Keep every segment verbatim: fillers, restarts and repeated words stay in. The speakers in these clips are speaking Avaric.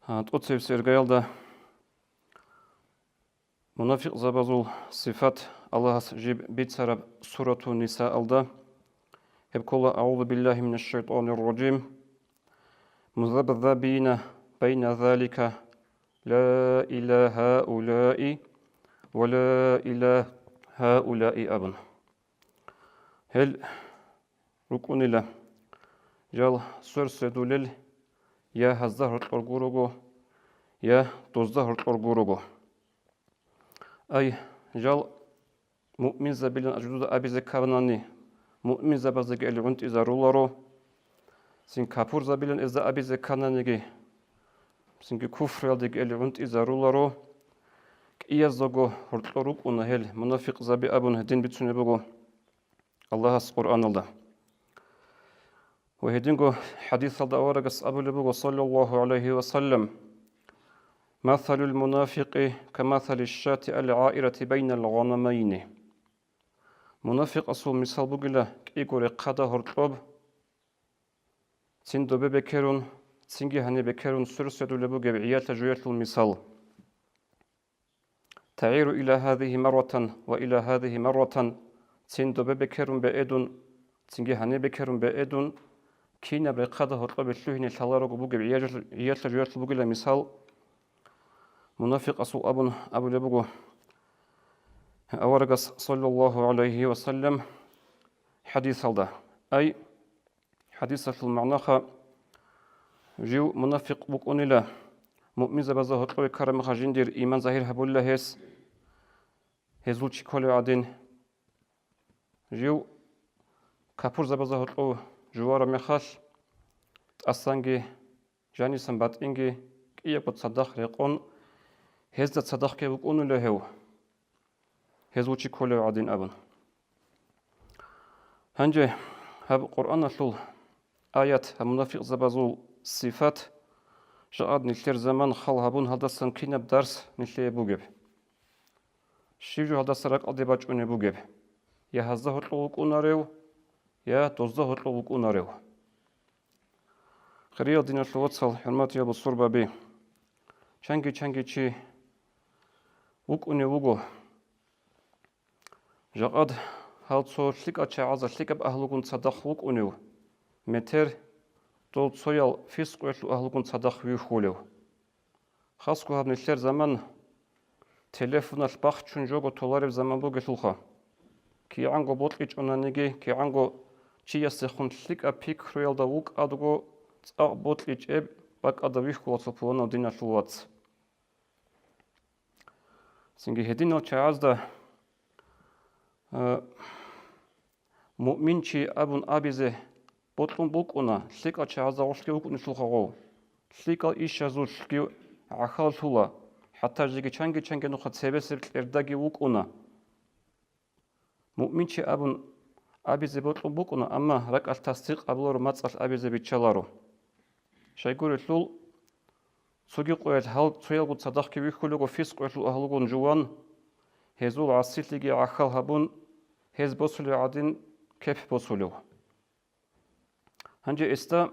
А, тӀоцебесеб иргаялда мунафикъзабазул сифат Аллагьас жиб бицараб Сурату Нисаалда, гьеб ккола: «أعوذ بالله من الشيطان الرجيم. مذبذبين بين ذلك لا إلى هؤلاء ولا إلى هؤلاء», – абун. Гьел рукӀунила, жал сверсвердулел, я гьазда гьоркьор гурого, я дозда гьоркьор гурого. Ай, жал муъминзабилан жидеда абизе кканани, муъминзабаздаги гьел гӀунтӀизаруларо, цин капурзабилан гьезда абизе ккананиги, цинги куфруялдеги гьел гӀунтӀизаруларо. КӀияздаго гьоркьор рукӀуна гьел мунафикъзаби абун гьедин бицунеб буго Аллагьас Къуръаналда. Ва гьединго хӀадисалда аварагас абулеб буго, саллаллагьу гӀалайгьи ва саллам: «مثل المنافق كمثل الشاة العائرة بين الغنمين». Мунафикъасул мисал бугила кӀиго рехъада гьоркьоб, цин добе бекерун, цинги гьаниб бекерун сверсвердулеб бугеб гӀиялъа-жуялъул мисал. «تعير إلى هذه مرة وإلى هذه مرة», цин добе бекерун бегьедун, цинги гьаниб бекерун бегьедун, кинаб рехъада гьоркьобе лъугьине лъаларого бугеб гӀиял-, гӀиялъа-жуялъул бугила мисал. Мунафикъасул абун абулеб буго аварагас, саллаллагьу гӀалайгьи ва саллам, хӀадисалда. Ай, хӀадисалъул магӀнаха: жив мунафикъ вукӀунила, муъминзабазда гьоркьове ккараб мехалъ жиндир иман загьир гьабулила гьес, гьезул чи кколев гӀадин. Жив капурзабазда гьоркьов жувараб мехалъ, тӀасанги жанисан батӀинги кӀиябго цадахъ рекъон, гьезда цадахъ ккей вукӀунила гьев, гьезул чи кколев гӀадин абун. Гьанже гьаб Къуръаналъул аят, гьаб мунафикъзабазул сифат, жакъад нилъер заман хал гьабун гьалдасан кинаб дарс нилъее бугеб? Щиб жо гьалдаса ракӀалде бачӀунеб бугеб? Я гьазда гьоркьов вукӀунарев, я дозда гьоркьов вукӀунарев? Хириял диналъул вацал, хӀурматиял бусурбаби, чанги-чанги чи вукӀунев вуго. Жакъад гьал цо лъикӀал чагӀазда лъикӀаб агьлугун цадахъ вукӀунев, метер дол цоял фискъуялъул агьлугун цадахъ вихьулев. Хасго гьаб нилъер заман телефоналъ бахчун жого толареб заман бугелъулха. КигӀанго бокьичӀонаниги, кигӀанго чиясдехун лъикӀаб пикруялда вукӀадго цӀакъ бокьичӀеб бакӀалда вихьула цо пуланав диналъул вац. Цинги гьединал чагӀазда, а, муъминчи абун абизе бокьун букӀуна, лъикӀал чагӀазда гъорлъги вукӀунелъулха гъов. ЛъикӀал ишазулъги гӀахьаллъула, хӀатта жеги чанги-чанги нухъа цебесеб кьердаги вукӀуна. Муъминчи абун абизе бокьун букӀуна, амма ракӀалъ тасдикъ гьабуларо, мацӀалъ абизе биччаларо. Щайгурелъул, цоги къоялъ гьал цоялгун цадахъги вихьулего фискъуялъул агьлугун жуван, гьезул гӀасилъиги гӀахьал гьабун, гьез босулев гӀадин кеп босулев. Гьанже гьесда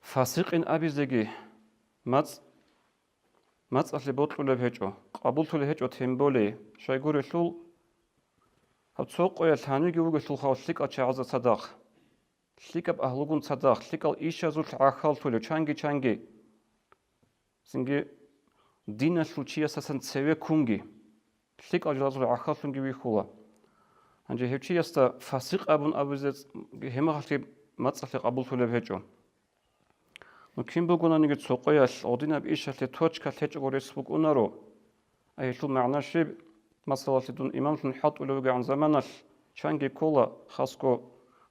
фасикъин абизеги мацӀ-, мацӀалъе бокьулеб гьечӀо, къабуллъулеб гьечӀо, тем более, щайгурелъул, гьаб цо къоялъ гьаниги вугелъулха лъикӀал чагӀазда цадахъ, лъикӀаб агьлугун цадахъ, лъикӀал ишазулъ гӀахьаллъулев чанги-чанги. Цинги диналъул чиясасан цеве ккунги, лъикӀал жалазул гӀахьаллъунги вихьула. Гьанже гьев чиясда фасикъ абун абизе гьемахалъги мацӀалъе къабуллъулеб гьечӀо. Ну, кин бугонаниги цо къоялъ гъодинаб ишалъе точкалъ гьечӀого рес букӀунаро. Ай гьелъул магӀна щиб? Масалалъе, дун имамлъун хӀалтӀулев вугегӀан заманалъ чанги ккола, хасго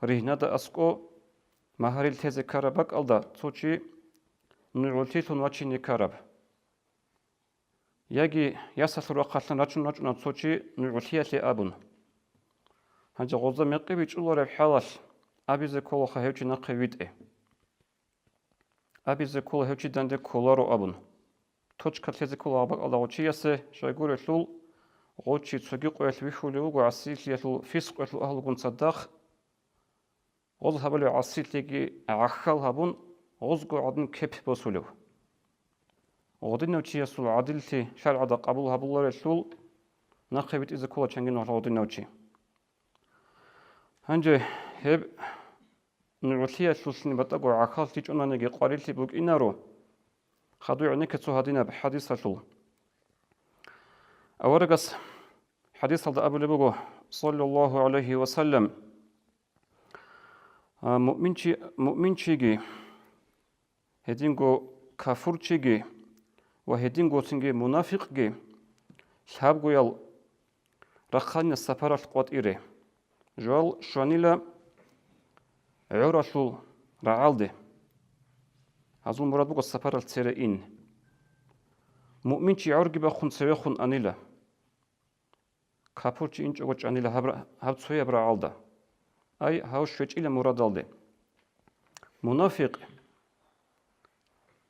ригьнада аскӀо, магьарил тезе ккараб бакӀалда цо чи нугӀлъилъун вачине ккараб. Яги ясалъул рахъалъан рачун рачӀуна цо чи нугӀлъиялъе абун. Гьанже гъозда мекъи бичӀчӀулареб хӀалалъ абизе кколаха гьев чи нахъе витӀе. Абизе ккола гьев чи данде кколаро абун. Точка лъезе ккола гьаб бакӀалда гъов чиясе, щайгурелъул, гъов чи цоги къоялъ вихьулев вуго гӀасилъиялъул, фискъуялъул агьлугун цадахъ, гъоз гьабулев гӀасилъиги гӀахьал гьабун, гъозго гӀадин кеп босулев. Гъодинав чиясул гӀадиллъи шаргӀалда къабул гьабуларелъул нахъе витӀизе ккола чанги нугӀлъ гъодинав чи. Гьанже гьеб нугӀлъиялъулъни батӀаго гӀахьаллъи чӀунаниги къварилъи букӀинаро, хадуй гӀенекке цо гьадинаб хӀадисалъул. Аварагас хӀадисалда абулеб буго, саллаллагьу гӀалайгьи ва саллам, а, муъминчи-, муъминчиги, гьединго кафурчиги ва гьединго цинги мунафикъги лъабгоял рахъанила сапаралъ къватӀире. Жал щванила гӀоралъул рагӀалде. Гьазул мурад буго сапаралъ цере ин. Муъминчи гӀорги бахун цевехун анила. Капурчи инчӀого чӀанила гьаб ра-, гьаб цояб рагӀалда. Ай, гьав щвечӀила мурадалде. Мунафикъ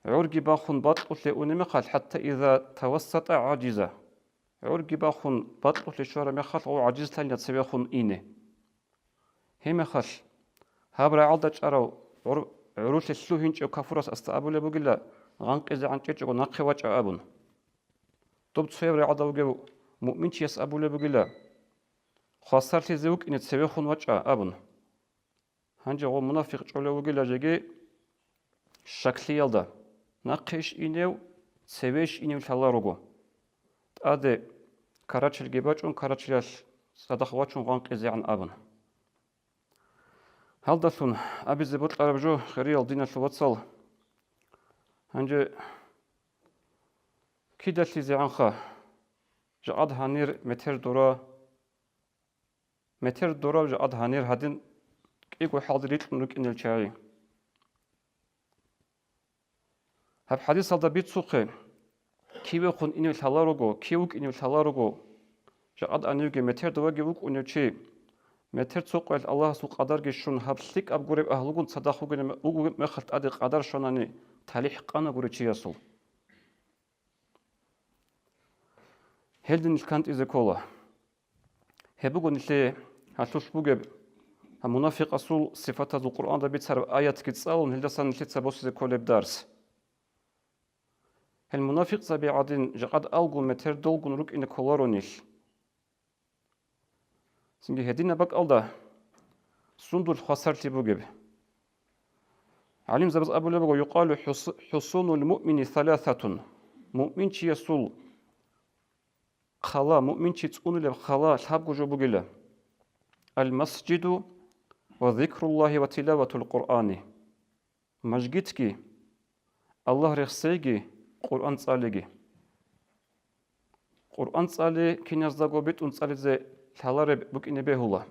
гӀорги бахун бакьулъе унеб мехалъ, хӀатта иза тавассатӀа гӀажиза. ГӀорги бахун бакьулъе щвараб мехалъ, гъов гӀажизлъанила цевехун ине. Гьеб мехалъ, гьаб рагӀалда чӀарав гӀур-, гӀурулъе лъугьинчӀев кафурас асда абулеб бугила, гъанкъизегӀан чӀечӀого нахъе вачӀа абун. Доб цояб рагӀалда вугев муъминчияс абулеб бугила, хвасарлъизе вукӀине цевехун вачӀа абун. Гьанже гъо мунафикъ чӀолев вугила жеги щаклъиялда, нахъе иш инев, цеве иш инев лъала руго. ТӀаде карачелги бачӀун, карачелалъ цадахъ вачун гъанкъизегӀан абун. Гьалдалъун абизе бокьараб жо, хириял диналъул вацал. Гьанже кидалъизегӀанха, жакъад гьанир метер дора, метер дорав жакъад гьанир гьадин кӀиго хӀалде рикьун рукӀинел чагӀи. Гьаб хӀадисалда бицухъе, кивехун инев лъала руго, кив вукӀинев лъала руго, жакъад гьанивги метер доваги вукӀунев чи, метер цо къоялъ Аллагьасул къадарги щун, гьаб лъикӀаб гуреб агьлугун цадахъ вугеб мехалъ тӀаде къадар щванани, талихӀ къана гури чиясул. Гьелде нилъ кантӀизе ккола. Гьеб буго нилъее гьалъулъ бугеб, гьаб мунафикъасул сифатазул Къуръанда бицараб аятги цӀалун, гьелдасан нилъеца босизе кколеб дарс. Гьел мунафикъзаби гӀадин, жакъад алгун метер долгун рукӀине кколаро нилъ. Цинги гьединаб бакӀалда сундулъ хвасарлъи бугеб? ГӀалимзабаз абулеб буго, юкъалу хӀус-, хӀусунуль муъмини саласатун, муъминчиясул хъала, муъминчи цӀунулеб хъала лъабго жо бугила: аль-масжиду ва зикруллагьи ва тилаватул Къуръани. Мажгитги, Аллагь рехсейги, Къуръан цӀалиги. Къуръан цӀали киназдаго битӀун цӀализе лъалареб букӀине бегьула.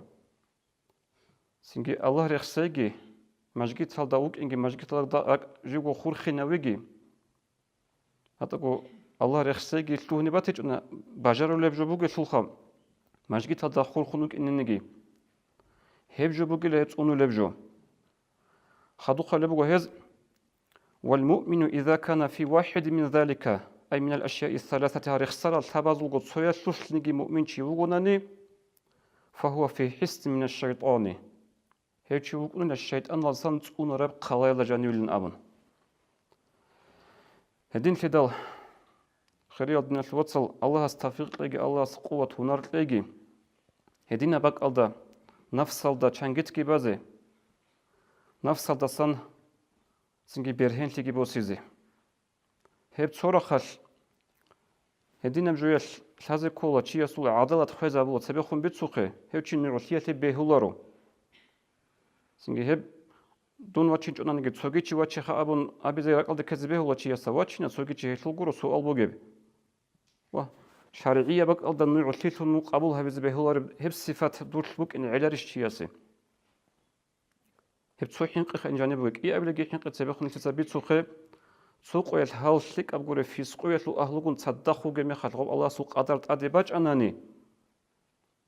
Цинги Аллагь рехсейги, мажгиталда вукӀинги, мажгиталда ракӀ живго хурхинавиги, гьатӀаго Аллагь рехсейги лъугьине батичӀуна, бажарулеб жо бугелъулха, мажгиталда хурхун вукӀининиги. Гьеб жо бугила гьеб цӀунулеб жо. Хадухъ гьалеб буго гьез: «Валь муъмину иза кана фи вахӀидин мин залика, ай минал ашяи саласати», гьа рехсарал лъабазулго цоялъулъниги муъминчи вугонани, «фагьува фи хӀиснин минаш шайтӀани», гьев чи вукӀунила шайтӀаналдасан цӀунараб хъалаялда жанивилин абун. Гьединлъидал, хириял диналъул вацал, Аллагьас тавфикъ кьеги, Аллагьас къуват-гьунар кьеги, гьединаб бакӀалда нафсалда чангитги базе, нафсалдасан цинги бергьенлъиги босизе. Гьеб цо рахъалъ гьединаб жоялъ лъазе ккола, чиясул гӀадалат хвезабула, цебехун бицухъе, гьев чи нугӀлъиялъе бегьуларо. Цинги гьеб дун вачинчӀонаниги, цоги чи вачеха абун абизе ракӀалде ккезе бегьула чиясда, вачина, цоги чи гьелъул гуро суал бугеб. Ва шаргӀияб бакӀалда нугӀлъилъун мун къабул гьабизе бегьулареб гьеб сифат дурлъ букӀине гӀеларищ чиясе? Гьеб цо хӀинкъи ха ин жаниб бугеб, кӀиабилеги хӀинкъи цебехун нилъеца бицухъе, цо къоялъ гьал лъикӀаб гуреб фискъуялъул агьлугун цадахъ вугеб мехалъ гъоб Аллагьасул къадар тӀаде бачӀанани,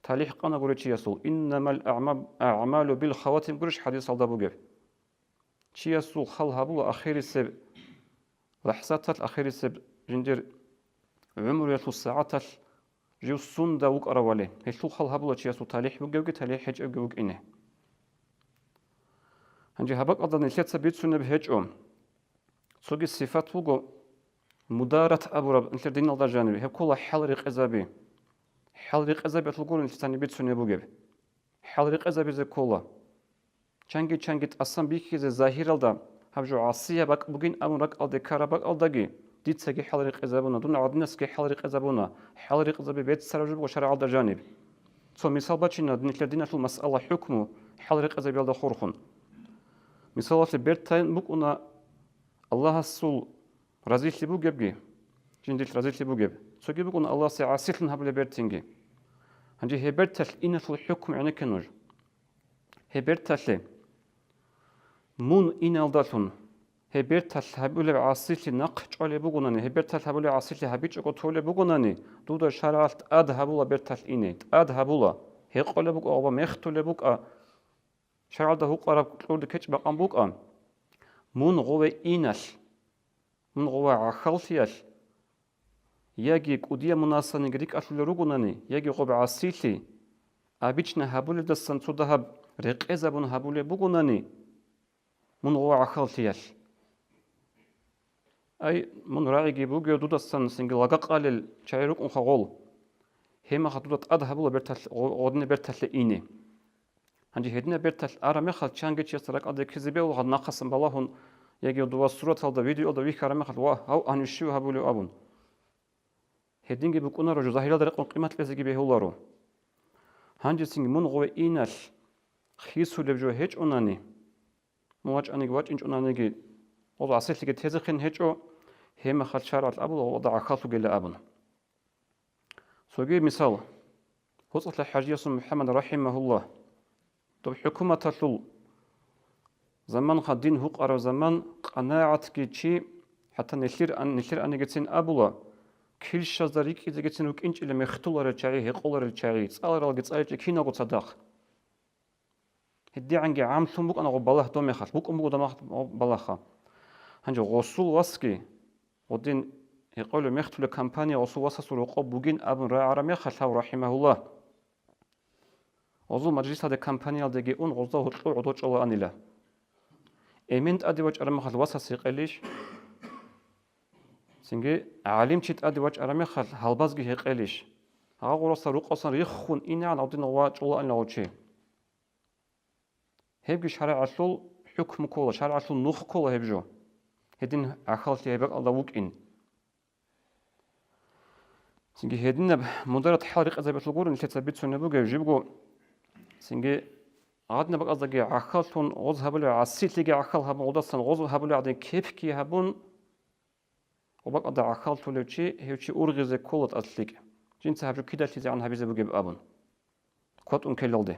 талихӀ къана гурев чиясул: «Иннамал аъма-, аъмалу бил хаватим», гурищ хӀадисалда бугеб. Чиясул хал гьабула ахирисеб лахӀзаталъ, ахирисеб жиндир гӀумруялъул сагӀаталъ жив сунда вукӀаравали, гьелъул хал гьабула чиясул талихӀ бугевги, талихӀ гьечӀевги вукӀине. Гьанже гьаб бакӀалда нилъеца бицунеб гьечӀо. Цоги сифат буго, Мударат абураб нилъер диналда жаниб, гьеб ккола хӀал-рекъезаби. ХӀал-рекъезабиялъул гуро нилъеца бицунеб бугеб. ХӀал-рекъезабизе ккола. Чанги-чанги тӀасан бихьизе загьиралда гьаб жо гӀасияб бакӀ бугин абун ракӀалде ккараб бакӀалдаги, дицаги хӀал-рекъезабуна, дун гӀадинасги хӀал-рекъезабуна, хӀал-рекъезаби беццараб жо буго шаргӀалда жаниб. Цо мисал бачина нилъер диналъул масъала хӀукму хӀал-рекъезабиялда хурхун. Мисалалъе, бертайин букӀуна Аллагьасул разилъи бугебги, жиндилъ разилъи бугеб, цоги букӀун Аллагьасе гӀасилъун гьабулеб бертинги. Гьанже гьеб берталъ иналъул хӀукму гӀенекке нуж. Гьеб берталъе мун иналдалъун, гьеб берталъ гьабулеб гӀасилъи нахъ чӀвалеб бугонани, гьеб берталъ гьабулеб гӀасилъи гьабичӀого толеб бугонани, дуда шаргӀалъ тӀад гьабула берталъ ине, тӀад гьабула, гьекъолеб букӀа ва мехтулеб букӀа, шаргӀалда гьукъараб кьурде кечӀ бакъан букӀа, мун гъове иналъ, мун гъова гӀахьаллъиялъ, яги кӀудияв мунасаниги рикӀкӀалъулел ругонани, яги гъоб гӀасилъи, обычно гьабулелдасан цо дагьаб рекъезабун гьабулеб бугонани, мун гъова гӀахьаллъиялъ. Ай, мун рагӀиги бугев дудасан цинги лага къалел чагӀи рукӀунха гъол. Гьемаха дуда тӀад гьабула берталъ-, гъо-, гъодине берталъе ине. Гьанже гьединаб берталъ араб мехалъ, чанги чиясда ракӀалде ккезе бегьулаха, нахъасан балагьун, яги дова сураталда, видеоялда вихьараб мехалъ, ва, гьав гьанив щив гьабулев абун. Гьединги букӀунаро жо, загьиралда рекъон къимат кьезеги бегьуларо. Гьанжецинги мун гъове иналъ хисулеб жо гьечӀонани, мун вачӀаниги вачӀинчӀонаниги, гъоз гӀасилъиги тезехъин гьечӀо, гьеб мехалъ шаргӀалъ абула гъода гӀахьаллъугила абун. Цоги мисал, ГьоцӀалъа ХӀажиясул МухӀаммад рахӀимагьуллагь, доб хӀукуматалъул заманха дин гьукъараб заман къанагӀатги чи, хӀатта нилъер ан-, нилъер анигицин абула, килщазда рикӀкӀизегицин рукӀинчӀила мехтуларел чагӀи, гьекъоларел чагӀи, цӀаларалги цӀаличӀел киналго цадахъ. ГьедигӀанги гӀамлъун букӀана гъоб балагь доб мехалъ, букӀун буго доб мехалъ гъоб балагьха. Гьанже гъосул васги, гъодин гьекъолеб мехтулеб компания гъосул васасул рокъоб бугин абун рагӀараб мехалъ гьав, рахӀимагьуллагь, гъозул мажлисалде, компаниялдеги ун гъозда гьоркьов гӀодов чӀолаанила. Эмен тӀаде вачӀараб мехалъ васас гьекъелищ? Цинги гӀалимчи тӀаде вачӀараб мехалъ гьалбазги гьекъелищ? Гьагъураса рукъасан риххун инегӀан гъодин гъова чӀолаанила гъов чи. Гьебги шаригӀалъул хӀукму ккола, шаригӀалъул нух ккола гьеб жо. Гьедин гӀахьаллъи гьеб бакӀалда вукӀин. Цинги гьединаб мударат хӀал-рекъезабиялъул гуро нилъеца бицунеб бугеб жибго. Цинги гьадинаб бакӀаздаги гӀахьаллъун, гъоз гьабулеб гӀасилъиги гӀахьал гьабун, гъодасан гъоз гьабулеб гӀадин кепги гьабун, гъоб бакӀалда гӀахьаллъулев чи, гьев чи ургъизе ккола тӀад лъикӀ, жинца гьаб жо кидалъизегӀан гьабизе бугеб абун, кватӀун ккелалде.